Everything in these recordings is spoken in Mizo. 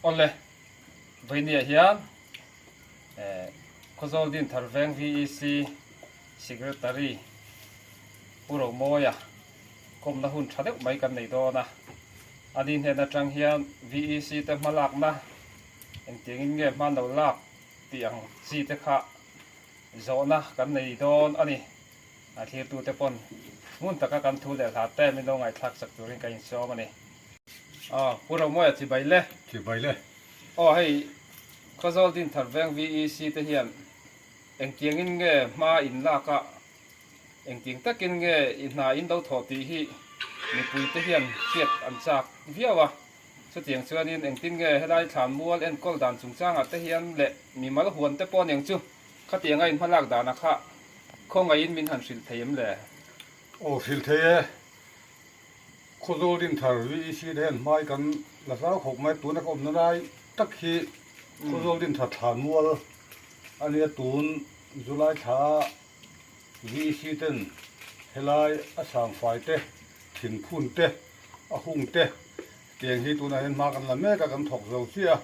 Awle, vawinia hian Khawzawl Dinthar Veng VEC Secretary Pu Romawia kawmna hun tha deuh mai kan nei dawn a. Ani hnen atang hian VEC te hmalakna engtiangin nge hman lo lak tih ang chi te kha zawhna kan nei dawn a ni. A thlirtute pawn hmun taka kan thu leh hla te min lo ngaihthlak sak turin ka insawm a ni. Aw, Pu Romawia chibai le. Chibai le. Aw hei, Khawzawl Dinthar Veng VEC te hian engtiangin nge hma in lak a, engtiang takin nge i hna in lo thawh tih hi mipuite hian hriat an chak viau a. Chutiang chuanin engtin nge helai thlanmual enkawl dan chungchangah te hian leh mimal huan te pawh aniang chu khatianga in hmalak dana kha khawngaihin min han hrilh thei em le? Aw hrilh thei e. Khawzawl Dinthar VEC te hian hmai kan la zau khawp mai. Tuna ka awmna lai tak hi Khawzawl Dinthar thlanmual a nia. Tun July thla VEC ten helai a sangfai te, thingphun te, a hung te tiang hi tunah hian hma kan la mek a, kan thawk zo chiah a.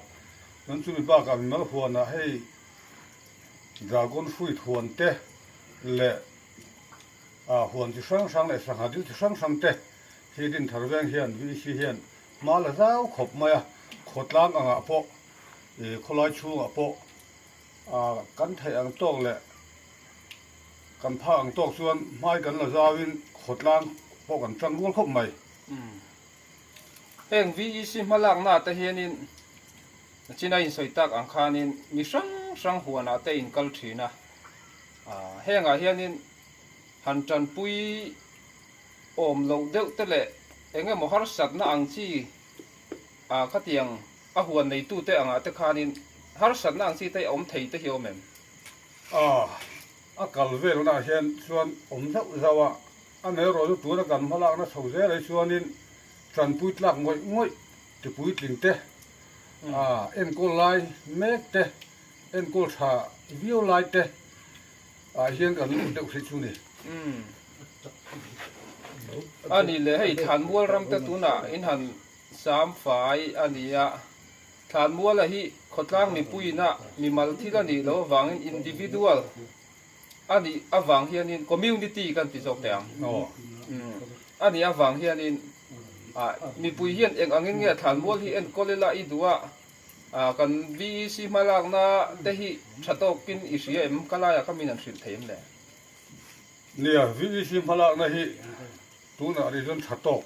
Chuan chumi bakah mimal huanah hei dragon fruit huan te leh Ah huan chi hrang hrang leh sangha dil chi hrang hrang te hi Dinthar veng hian VC hian hma la zau khawp mai a, khawtlang angah pawh ih khawlai chhungah pawh ah kan theih ang tawk leh kan phak ang tawk chuan hmai kan la zauin khawtlang pawh kan tang rual khawp mai. Heng VEC hmalakna te hianin China insawi tak ang khanin mi hrang hrang huanah te in kal thin a, Hengah hianin han tanpui awm loh deuh te leh eng emaw harsatna ang chi ah khatiang a huan neitute angah te khanin harsatna ang chi te awm thei te hi awm em? A, a kal velnaah hian chuan awm zauh zauh a, amaherawhchu tuna kan hmalakna chho zel ai chuanin tanpui tlak ngawih ngawih ti puitling te, enkawl lai mek te, Enkawl tha viau lai te ah hian kan lut deuh hrih chu ni. A ni le, hei Thlanmual ram te tunah in han sam fai a ni a, Thlanmuala hi khawtlang mipuiina mimal thil a nih loh avangin individual a nih avang hianin community kan ti zawk teh ang. A nih avang hianin mipui hian eng angin nge Thlanmual hi enkawl ila i duh a, Kan VEC hmalakna te hi tha tawkin i hria em? Ka laiah kha min han hrilh thei em le? Nia, VEC hmalakna hi tunah rih chuan tha tawk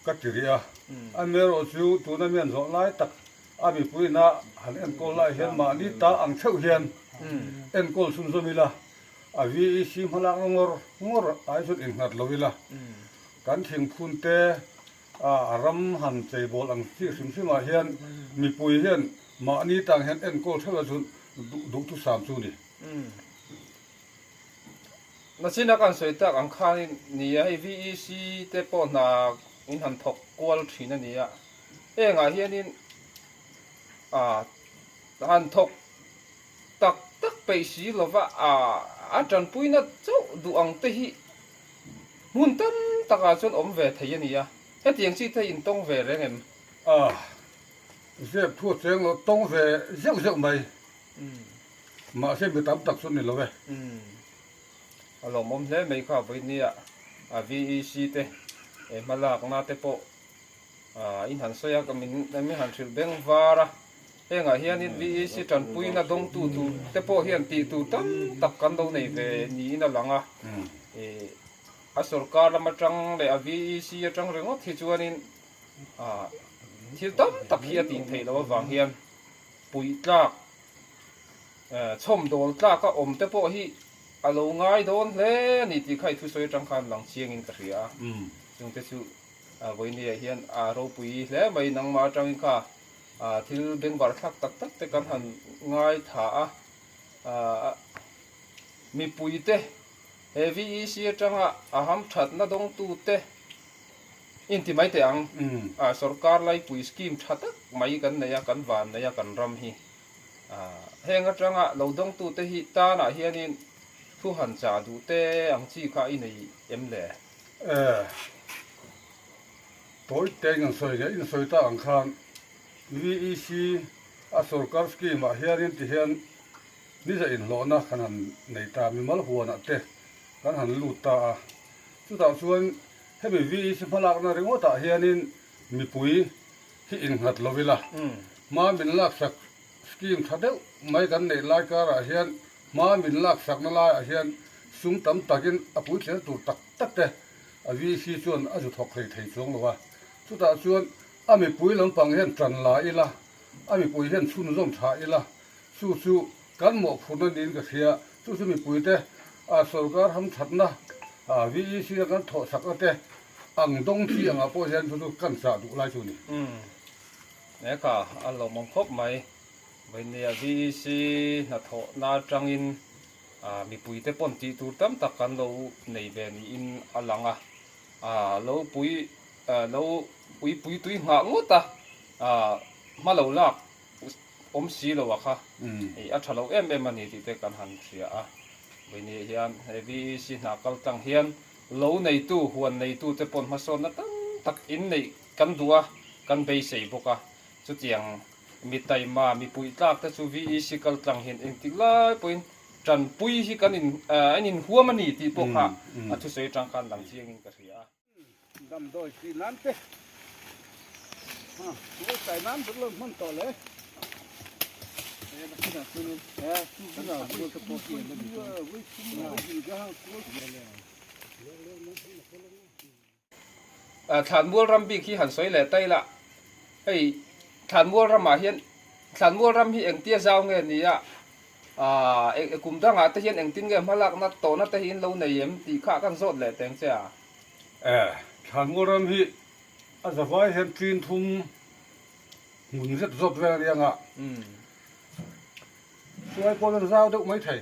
ka ti rih a. Amaherawh chu tuna mi han zawh lai tak a mipuiina han enkawl lai hian mahni ta ang theuh hian enkawl chhunzawm ila, a VEC hmalakna ngawr ngawr ai chuan innghat lo ila, kan thingphun te A ram han cheibawl ang chi hrim hrim ah hian mipui hian mahni tang hian enkawl theuh la chu duhthusam chu ni. Nachina kan sawi tak ang khanin ni a, hei VEC te pawh hna in han thawk kual thin a ni a, hengah hianin ah han thawk tak tak peih si lova a tanpuina chauh duh ang te hi Hmun tam takah chuan awm ve thei a ni a, hetiang chi te intawng ve reng em? A, zep thu a cheng lo, tawng ve zeuh zeuh mai. Mahse mi tam tak chu ni lo e. A lawmawm hle mai kha vawinia a VEC te hmalakna te pawh in han sawi a, min han hrilh beng var a. Hengah hianin VEC tanpuina dawngtu tur te pawh hian tih tur tam tak kan lo nei ve niin a lang a. A sorkar lam atang leh a VEC atang ringawt hi chuanin thil tam tak hi a tih theih loh avang hian puih tlak, chhawmdawl tlaka awm te pawh hi a lo ngai dawn hle a ni tih kha i thusawi atang khan lang chiangin ka hria a. Chungte chu vawinia hian a ropui hle mai nangmah atangin kha. Thil bengvar thlak tak tak te kan han ngaithla a, mipuite he VEC atanga a hamthatna dawngtute inti mai teh ang, sorkar laipui scheme tha tak mai kan nei a, kan van nei a kan ram hi. Heng atanga lo dawngtute hi tanah hianin thu han chah duh te ang chi kha i nei em le? Tawi te in an sawi leh in sawi ta ang khan. VEC a sorkar scheme ah hianin tihian niza inhlawhna kan han nei ta, mimal huanah te kan han lut ta a. Chutah chuan hemi VEC hmalakna ringawtah hianin mipui hi innghat lo ila, hma min laksak scheme tha deuh mai kan neih lai karah hian hma min laksakna laiah hian sum tam takin a puitling tur tak tak te a VC chuan a zu thawk hlei thei chuang lo a. Chutah chuan a mipui lampang hian tan la ila, a mipui hian chhunzawm tha ila, chu chu kan mawhphurhna niin ka hria. Chu chu mipuite a sorkar hamthatna VEC a kan thawhsakna te ang dawng chi angah pawh hian chu chu kan chah duh lai chu a ni. Eka a lawmawm khawp mai. Vawinia VEC hnathawhna atangin mipuite pawn tih tur tam tak kan lo nei ve niin a lang a. Lo pui lo pui pui tui nghah ngawt a, hma lo lak awm si lo a kha a tha lo em em a ni tih te kan han hria a. Vawinia hian he VEC hna kal tlang hian lo neitu, huan neitu te pawn hmasawnna tam tak inneih kan duh a, kan beisei bawk a. Chutiang mi taima, mi puihtlak te chu VEC kal tlang hian engtik lai pawhin tanpui hi kan in an inhuam a ni tih pawh kha a thusawi atang khan dang chiangin ka hria a. Damdawi tih nan te ngawi kai nan ber lo hman tawh le. Thlanmual ram bik hi han sawi leh ta ila, hei Thlanmual ramah hian Thlanmual ram hi engtia zau nge ni a, kum dangah te hian engtin nge hmalakna tawhna te hi in lo nei em tih kha kan zawt leh teng che a. E, Thlanmual ram hi a zavai hian tlin thum hmun zet zawt vel a ni ang a, chuai pawh chuan zau deuh mai thei.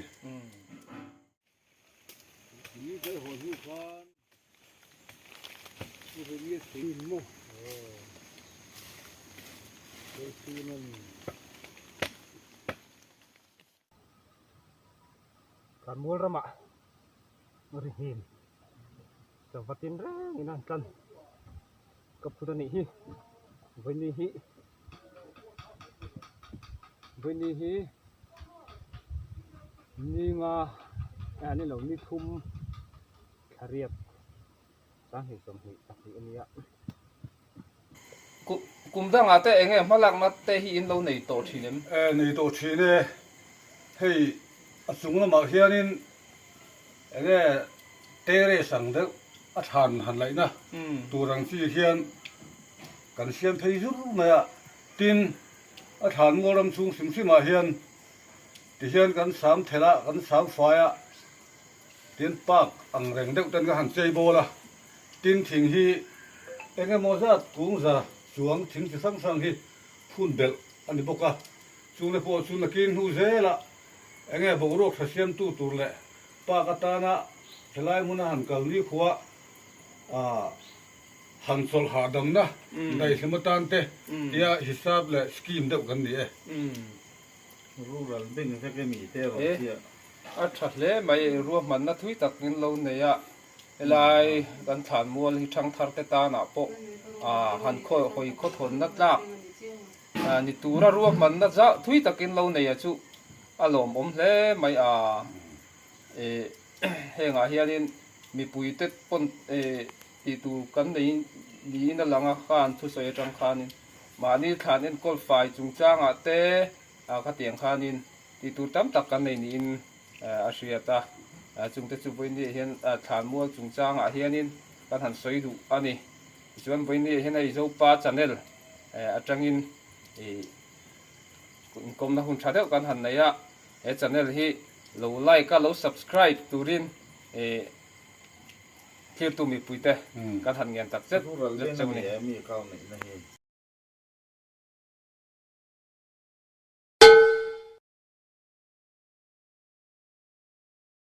Thlanmual ramah ri hnim sava tin reng in an tlan ka phut a nih hi vawiin hi vawiin hi ninga eh ni lo ni thum thla riat 2022 a nia. Kum dangah te enge hmalakna te hi in lo nei tawh thin em? E, nei tawh thin e. Hei a chung lamah hianin enge terrace ang deuh a thlan han laihna tur ang chi hian kan siam phei zur mai a. Tin, a thlan mual ram chhung hrim hrimah hian tihian kan sam thelh a, kan sam fai a. Tin park ang reng deuh ten ka han chei bawl a, tin thing hi eng emaw zat kung za chuang thing chi hrang hrang hi phun belh a ni bawk a, chungte pawh chu nakin hnu zelah eng nge boruak tha siamtu tur leh park atana helai hmuna han kal nikhua ah han chawlh hahdamna daihlim atan te tia hisap leh scheme deuh kan ni e. Rural bank vek emi te erawh chiah. A tha hle mai, ruahmanna thui tak in lo nei a, helai kan thlanmual hi thangthar te tanah pawh han hawi khawthawnna tlak ni tura ruahmanna zah thui tak in lo nei a chu a lawmawm hle mai a, hengah hianin mipui te pawn tih tur kan nei niin a lang a, khan thusawi atang khanin mahni thlan enkawl fai chungchangah te khatiang khanin Tih tur tam tak kan nei niin a hriat a, chungte chu vawinia hian thlanmual chungchangah hianin kan han sawi duh a ni. Tichuan vawinia hian hei Zopa channel atangin inkawmna hun tha deuh kan han nei a, he channel hi lo like a lo subscribe turin thirtu mipuite kan han ngen tak zet zet cheu a ni.